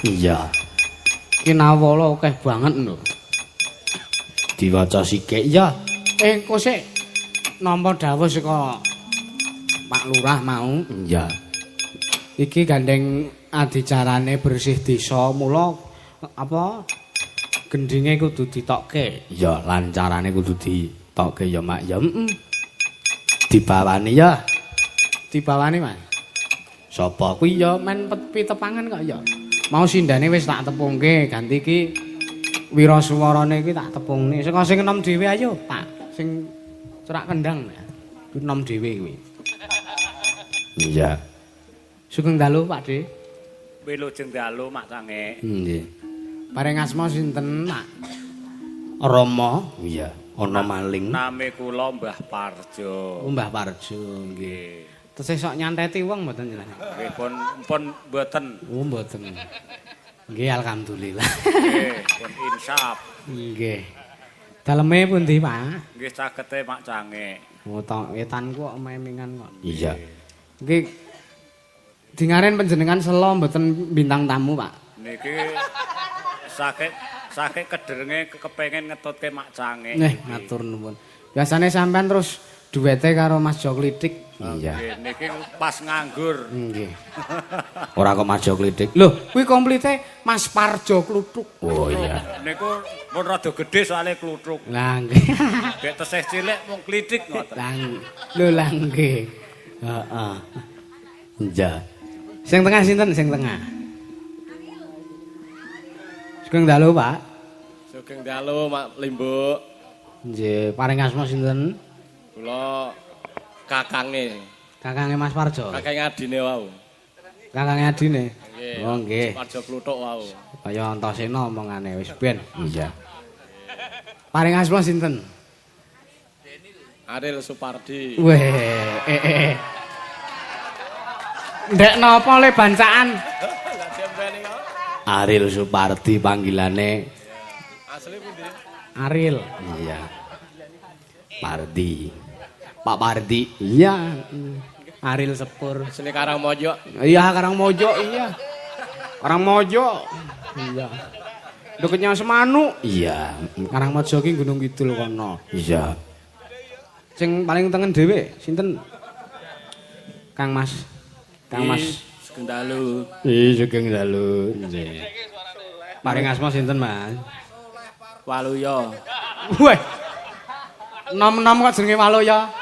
Iya. Ki nawala akeh banget lho. Diwaca sikik ya. Engko sik nampa dawuh saka Pak Lurah mau. Iya. Iki gandeng adicarane bersih desa, mula apa gendinge kudu ditokke. Iya, lancarane kudu ditokke ya, Mak. Ya, heeh. Dibawani ya. Dibawani, Mas. Sapa Kuwi ya men pitepangan kok ya. Mau sindane wis tak tepungke, ganti iki wirasuwarane iki tak tepungne. Saka sing enom dhewe ayo, Pak. Sing cerak kendang. Kuwi enom dhewe kuwi. Iya. Sugeng dalu, Pak De. Wilujeng dalu, Mak Cangik. Nggih. Paring asma sinten, Pak? Rama. Iya, ana maling. Nami kula Mbah Parjo. Oh, Mbah Parjo, nggih. Tesih sok nyanteti wong mboten jenengan? Nggih, pun pun mboten. Oh, mboten. Nggih, alhamdulillah. Nggih, pun insaf. Nggih. Daleme pundi, Pak? Nggih, cakete Mak Cangik. Oh, tok wetanku kok memingan kok. Iya. Nggih. Dingaren panjenengan selo mboten bintang tamu, Pak. Niki saking kederenge kepengin ngetutke Mak Cangik. Nggih, matur nuwun. Biasane sampean terus duwete karo Mas Jo Klitik. Iya. Nggih, niki pas nganggur. Nggih. Ora kok Mas Jo Klitik. Lho, kuwi komplite Mas Parjo Kluthuk. Oh iya. Niku pun rada gedhe soalé kluthuk. Lah nggih. Dek tesih cilik mung klitik ngoten. Lah lho lah nggih. Heeh. Iya. Sing tengah sinten sing tengah? Sugeng dalu, Pak. Sugeng dalu, Mak Limbuk. Nggih, paring asma sinten? Kula kakange. Kakange Mas Parjo. Kakange adine wau. Kakange adine. Nggih. Oh nggih. Parjo Kluthuk wau. Kaya Antasena omongane wis ben. Iya. Paring asma sinten? Ariel Supardi. Weh, eh. Ndek napa le bancaan? Ariel Supardi panggilane. Asli pundi? Ariel. Iya. Pardi. Pak Pardi. Iya. Ariel Sepur. Asli Karangmojo. Iya, Karangmojo, iya. Karangmojo. Iya. Deketnya Semanu. Iya. Karangmojo ki Gunung Kidul kono. Iya. Sing paling tengen dhewe sinten? Kang Mas. Kang Mas. Sugeng dalu. Iya, sugeng dalu. Nggih. Paring asma sinten, Mas? Waluyo. Weh. Nom-nom kok jenenge Waluyo.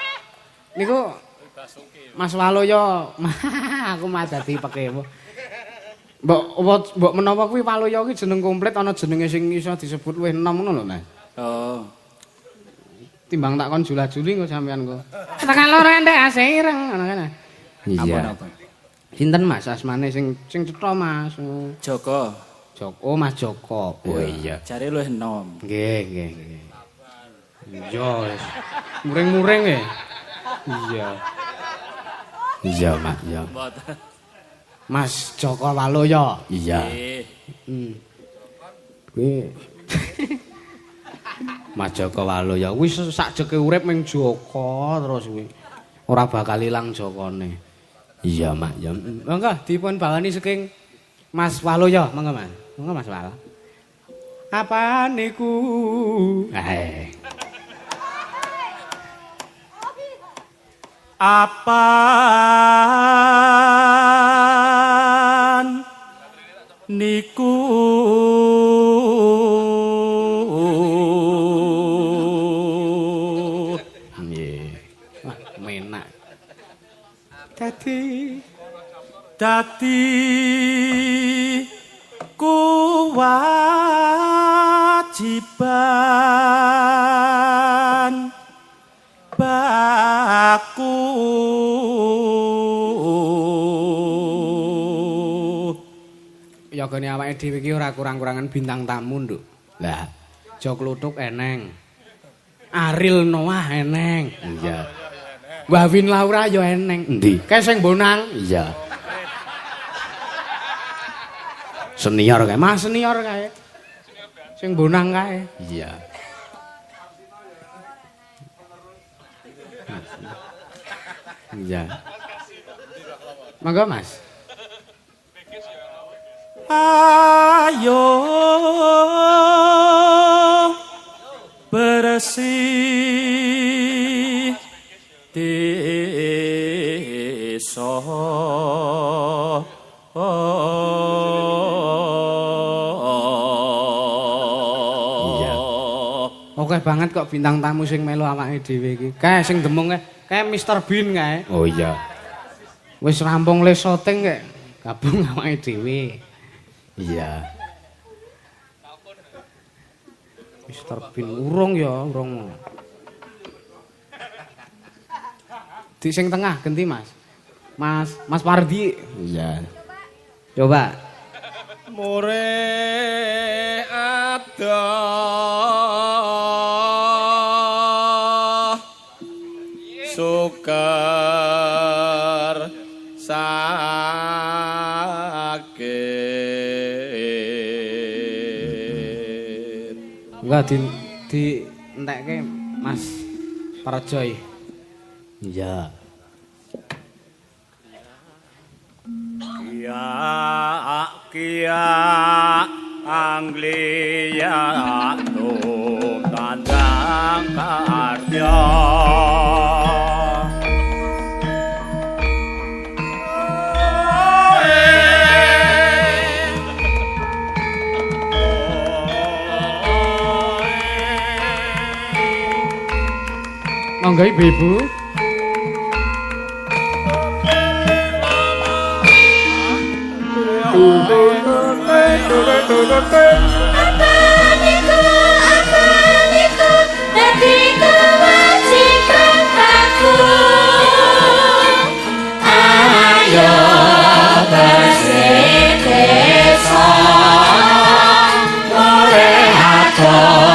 Niku Mas Waluyo. Aku mah dadi pekewo. Mbok menawa kuwi Waluyo kuwi jeneng komplit ana jenenge sing iso disebut luwih enom ngono lho, Mas. Oh. Timbang tak kon jula-juli engko sampean kok. Tekan loro endek ase ireng ngono kan. Iya. Sinten Mas asmane sing cetha Mas? Joko. Joko, Mas Joko. Oh iya. Jare luwih enom. Nggih, nggih, nggih. Iya, muring-muring e. Iya. Iya, Mak, iya. Mas Joko Waluyo. Iya. Kuwi Mas Joko Waluyo kuwi sak jeke urip ming Joko terus kuwi. Ora bakal ilang Jokone. Iya, Mak, ya. Monggo dipun bawani saking Mas Waluyo, monggo Mas. Monggo Mas Wal. Apa niku? Apan niku nggih. Wah, menak. Dadi kewajiban baku Yogane awake dhewe iki ora kurang-kurangan bintang tamu, Nduk. Lah, Jo Kluthuk eneng. Ariel Noah eneng. Iya. Wawin Laura ya eneng. Endi? Kae sing bonang. Iya. Senior kae. Mas senior kae. Sing bonang kae. Iya. Iya. Monggo, Mas. Ayo bersih desa. Iya. Oke banget kok bintang tamu sing melu awake dhewe iki. Kae sing demung kae, kae Mr Bean kae. Oh iya. Wis rampung le syuting kae, gabung awake dhewe. Iya. Mr Bean urung ya, urung. Di sing tengah ganti Mas. Mas Pardi. Iya. Coba. More adoh suker sakit. Enggak di entekke Mas Parjoy. Iya. Kia kia Anglia tum tandang karya. Monggo Ibu-ibu. Apa niku dadi kewajiban aku. Ayo bersih desa, more adoh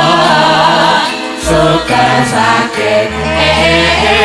suka sakit. Kia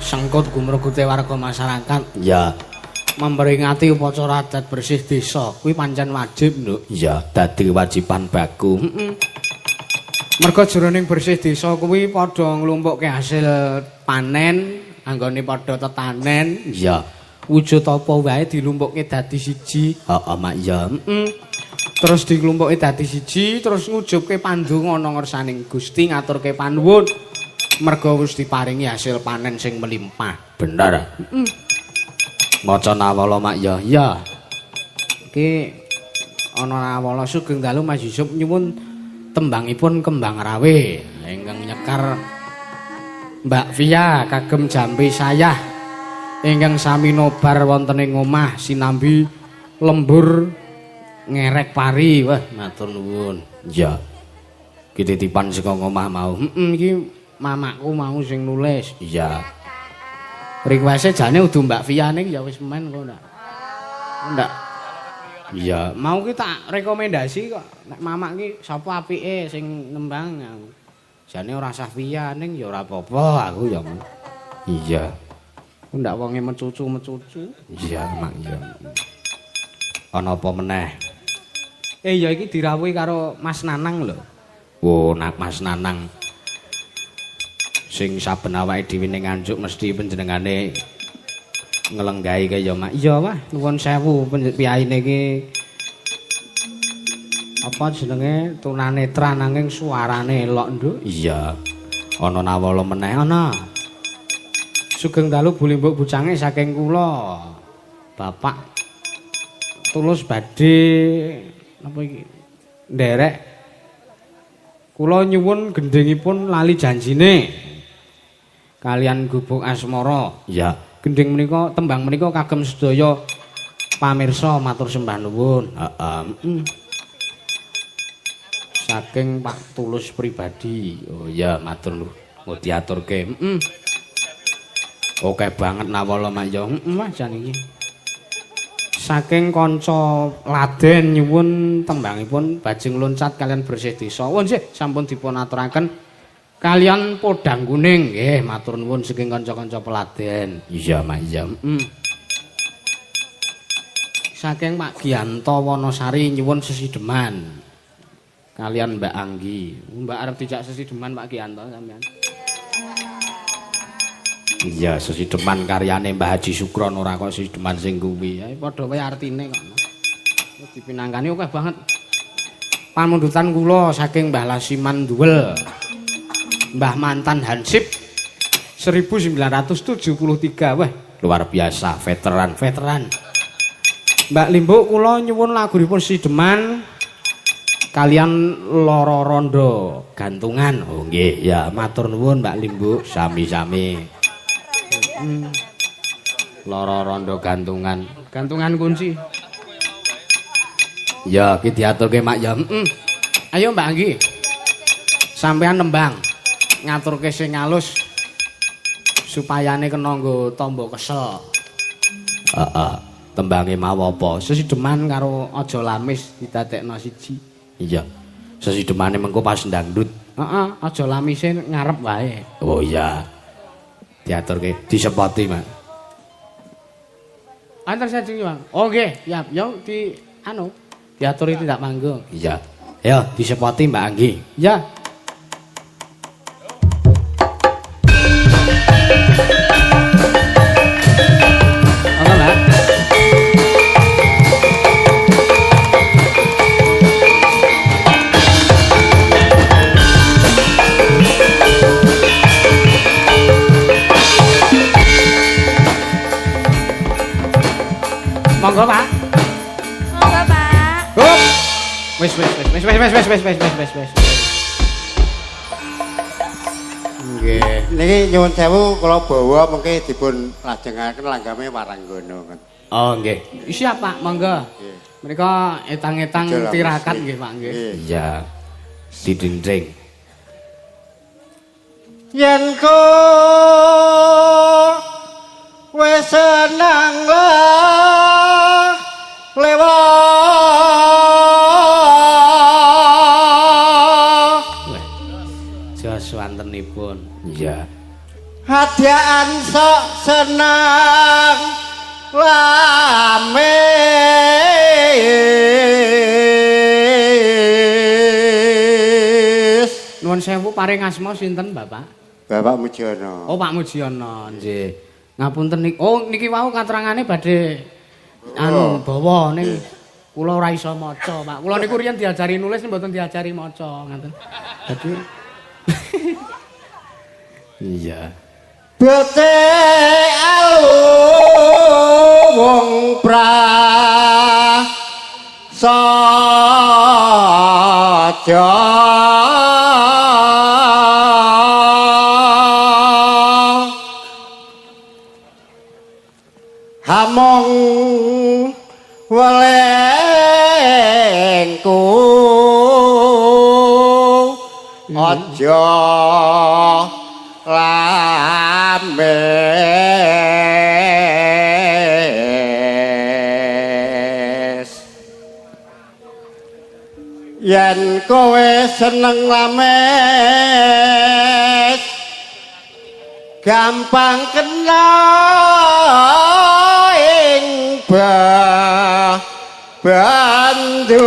Sengkut gumregute warga masyarakat. Iya. Memperingati upacara adat bersih desa kuwi pancen wajib, Nduk. Iya, dadi kewajiban baku. Heeh. Merga jroning bersih desa kuwi padha nglumpukke hasil panen, anggone padha tetanen. Iya. Wujud apa wae dilumpukke dadi siji. Heeh, Mak, iya. Heeh. Terus dilumpukke dadi siji, terus ngujubke pandonga ana ngersaning Gusti ngaturke panuwun. Merga wis diparingi hasil panen sing melimpah. Bener. Heeh. Maca nawala, Mak, ya. Iya. Iki ana nawala sugeng dalu Mas Yusuf nyuwun tembangipun Kembang Rawe ingkang nyekar Mbak Via kagem jampi sayah ingkang sami nobar wonten ing omah sinambi lembur ngerek pari. Wah, matur nuwun. Iya. Ki titipan saka omah mau. Heeh, iki mamaku mau sing nulis. Iya. Request-e jane udu Mbak Via ning ya wis men kok ndak. Ndak. Iya, mau ki tak rekomendasi kok nek mamak ki sapa apike sing nembang. Jane ora sah Via ning ya ora apa-apa aku ya. Iya. Ndak wonge mecucu-mecucu. Iya, Mak, iya. Ana apa meneh? Ya iki dirawuhi karo Mas Nanang lho. Oh, nak Mas Nanang. Sing saben awake dhewe ning Nganjuk mesti panjenengane Nglenggahi kaya mak. Iya wah, nuwun sewu piyaine iki apa jenenge tunanetra nanging suarane elok, Nduk. Iya. Ana nawala meneh ana. Sugeng dalu Bu Limbuk bucange saking kula. Bapak Tulus badhe napa iki? Nderek kula nyuwun gendhingipun lali janjine kalian Gubuk Asmara. Iya. Gendhing menika tembang menika kagem sedaya pamirsa matur sembah nuwun. Heeh. Saking Pak Tulus pribadi. Oh iya, matur nuwun. Mau diaturke. Heeh. Oke banget nawala mak yo. Heeh, Mas jan iki. Saking kanca Laden nyuwun tembangipun Bajing Loncat kalian Bersih Desa. Oh nggih, sampun dipun aturaken kalian Podang Kuning. Nggih, matur nuwun saking kanca-kanca Peladen. Iya, Mak, iya. Heeh. Saking Pak Gianto Wonosari nyuwun sesideman kalian Mbak Anggi. Mbak arep dijak sesideman Pak Gianto sampean. Iya, sesideman karyane Mbah Haji Sukron ora kok sesideman sing kuwi. Ya padha wae artine kok. Wis dipinangkani akeh banget. Pamundutan kula saking Mbah Lasiman Duwel. Mbah mantan Hansip 1973. Wah, luar biasa, veteran, veteran. Mbak Limbuk kula nyuwun lagunipun Sideman kalian Loro Rondo Gantungan. Oh nggih, ya matur nuwun Mbak Limbuk, sami-sami. Loro Rondo Gantungan. Gantungan kunci. Ya, iki diaturke Mak ya. Heeh. Ayo Mbak Anggi. Sampean nembang. Ngaturke sing alus supayane kena nggo tamba kesel. Heeh. Tembange mau apa? Sesideman karo aja lamis didadekno siji. Iya. Sesidemane mengko pas ndangdut. Heeh, aja lamise ngarep wae. Oh iya. Diaturke disepoti, Mak. Antar sajeng, Bang. Oh nggih, siap. Yo di anu diaturi tidak manggung. Iya. Ayo disepoti Mbak Anggi. Ya. Apa, Mbak? Monggo, Pak. Monggo, Pak. Hup. Wis wis wis wis wis wis wis wis wis wis wis. Nggih. Niki nyuwun sewu kula bawa mengke dipun lajengaken langgame Waranggono. Oh nggih. Siap, Pak, monggo. Nggih. Menika etang-etang tirakat nggih, Pak nggih. Iya. Didinding. Yen kowe seneng lah lewat. Jos wantenipun. Iya. Hadian sok seneng lamis. Nuwun sewu paring asma sinten, Bapak? Bapak Mujiono. Oh, Pak Mujiono, nggih. Ngapunten niki. Oh, niki wau katerangane badhe anu bawa ning kula ora iso maca, Pak. Kula niku riyen diajari nulis mboten diajari maca, ngaten. Dadi iya. Bete alu wong prasaja. Hamong welengku aja lames. Yen kowe seneng lames gampang kena ing bandu.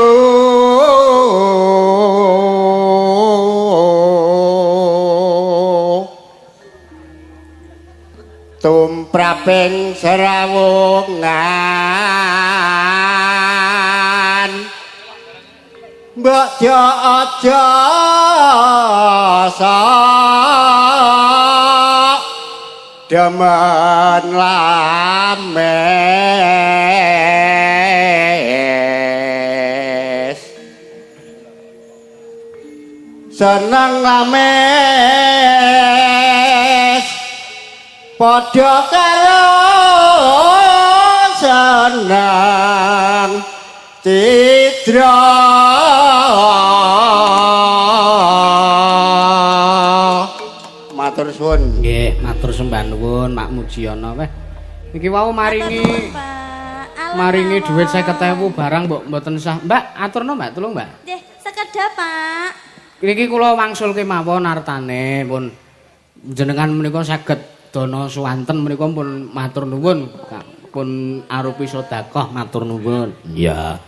Tumrap Kaping serawungan mbok jo aja sok demen lames seneng lames padha karo seneng cidra. Matur suwun. Nggih, matur sembah nuwun Mak Mujiono weh. Niki wau maringi maringi dhuwit 50.000 barang mbok mboten sah. Mbak, aturno Mbak, tulung Mbak. Nggih, sekedap Pak. Niki kula wangsul kemawon artane pun jenengan menika saged dana suwanten menika pun matur nuwun, pun arupi sedekah matur nuwun. Iya.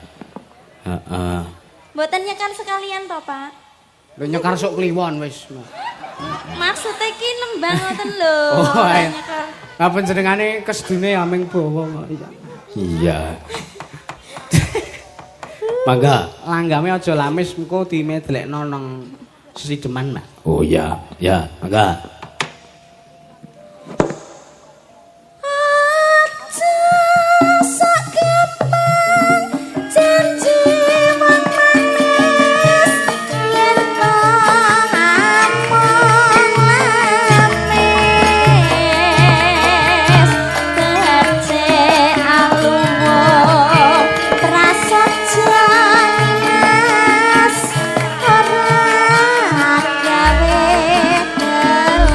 Heeh. Mboten nyekar sekalian to, Pak? Lho nyekar sok kliwon wis. Maksude ki nembang ngoten lho. Oh, lah panjenengane kesdune aming bawa kok. Iya. Mangga. Langgame aja lamis engko dimedlekno nang sesideman, Mbak. Oh iya, ya, mangga. Aja sak gampang janji wong manis yen among lamis terce alungo prasaja nimas ora gawe gelo.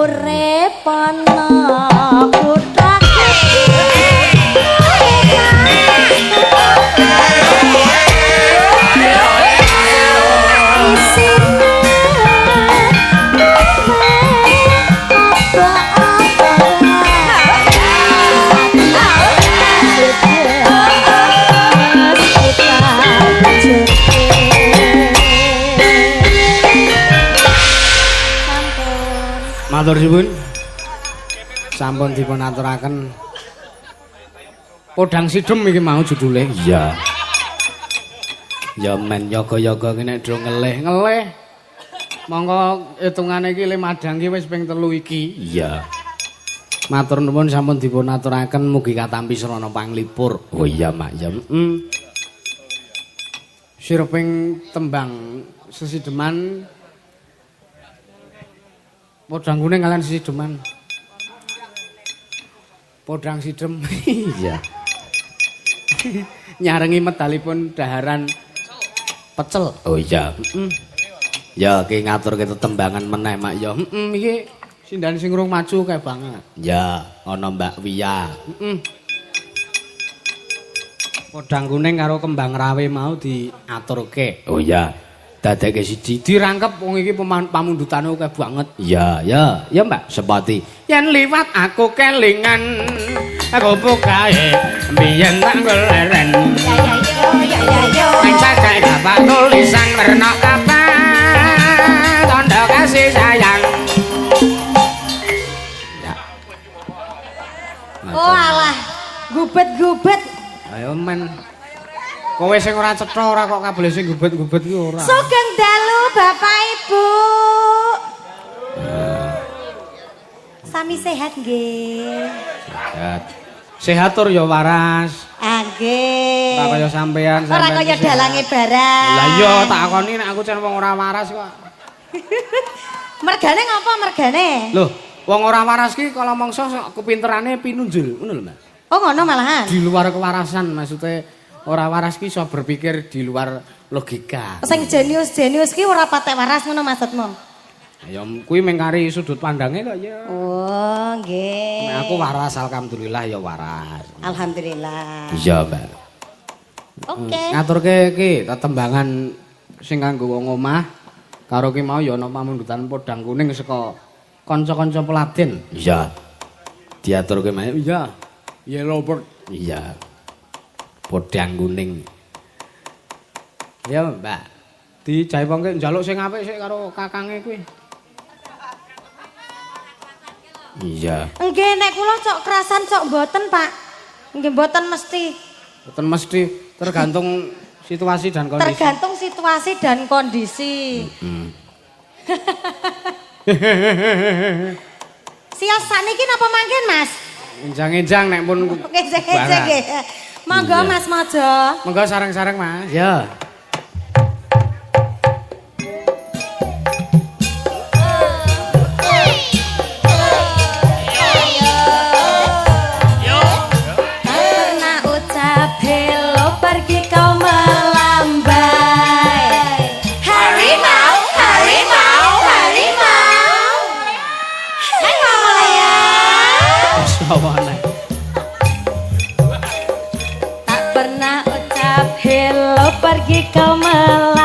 Urip ana kutha iki. Isine Matur suwun. Sampun dipun aturaken. Podang Sidem iki mau judule. Iya. Ya men yoga-yoga ki nek do ngelih-ngelih. Monggo hitungane iki le madang ki wis ping 3 iki. Iya. Matur nuwun sampun dipun aturaken mugi katampi srana panglipur. Oh iya Mak ya. Sirping tembang sesideman podang kuning kalian sesideman. Podang sidem. Iya. Nyarengi medalipun daharan pecel. Oh iya. Ya ki ngaturke tetembangan meneh Mak ya. Iki sindan sing urung maju kae banget. Ya, ana Mbak Wia. Podang kuning karo kembang rawe mau diaturke. Oh iya. Dadeke siji Dirangkep wong iki pamundhutane akeh banget. Iya, ya, ya Mbak, sepati. Yen liwat aku kelingan, aku bukae biyen tak goleren. Ya ya yo ya ya yo. Nang cakek kapak tulisan werna kapan tanda kasih sayang. Ya. Oh alah, gubet-gubet. Ayo men. Kowe sing ora cetha ora kok kabeh sing gubet-gubet ki ora. Sugeng dalu Bapak Ibu. Sami sehat nggih. Sehat. Sehat tur ya waras. Ah nggih. Ora kaya sampean, Ora kaya dalange barang. Lah iya tak akoni nek aku jan wong ora waras kok. Mergane ngapa mergane? Loh, wong ora waras ki kala mangsa kepinterane pinunjul, ngono lho, Mbak. Oh ngono malahan. Di luar kewarasan maksudnya ora waras ki iso berpikir di luar logika. Sing jenius-jenius ki ora patek waras ngono maksudmu? Ya kuwi mengkari sudut pandange kok ya. Oh, nggih. Nek aku waras alhamdulillah ya waras. Alhamdulillah. Iya, Mbak. Oke. Ngaturke iki tetembangan sing kanggo wong omah karo ki mau ya ana pamundhutan podang kuning saka kanca-kanca peladen. Iya. Diaturke mae. Iya. Yellow bird. Iya. Podang kuning. Ya, Mbak. Dijaipongke njaluk sing apik sik karo kakange kuwi. Iya. Nggih, nek kula cok kerasan cok mboten, Pak. Nggih mboten mesti. Mboten mesti, tergantung situasi dan kondisi. Tergantung situasi dan kondisi. Sios sakniki napa mangken, Mas? Enjang-enjang nek pun Enjang-enjang nggih. Monggo Mas Mojo. Monggo sareng-sareng, Mas. Ya. Tak pernah ucap hello pergi kau melambai. Harimau, harimau, harimau. Harimau Malaya. Sawane. Tak pernah ucap hello pergi kau melambai.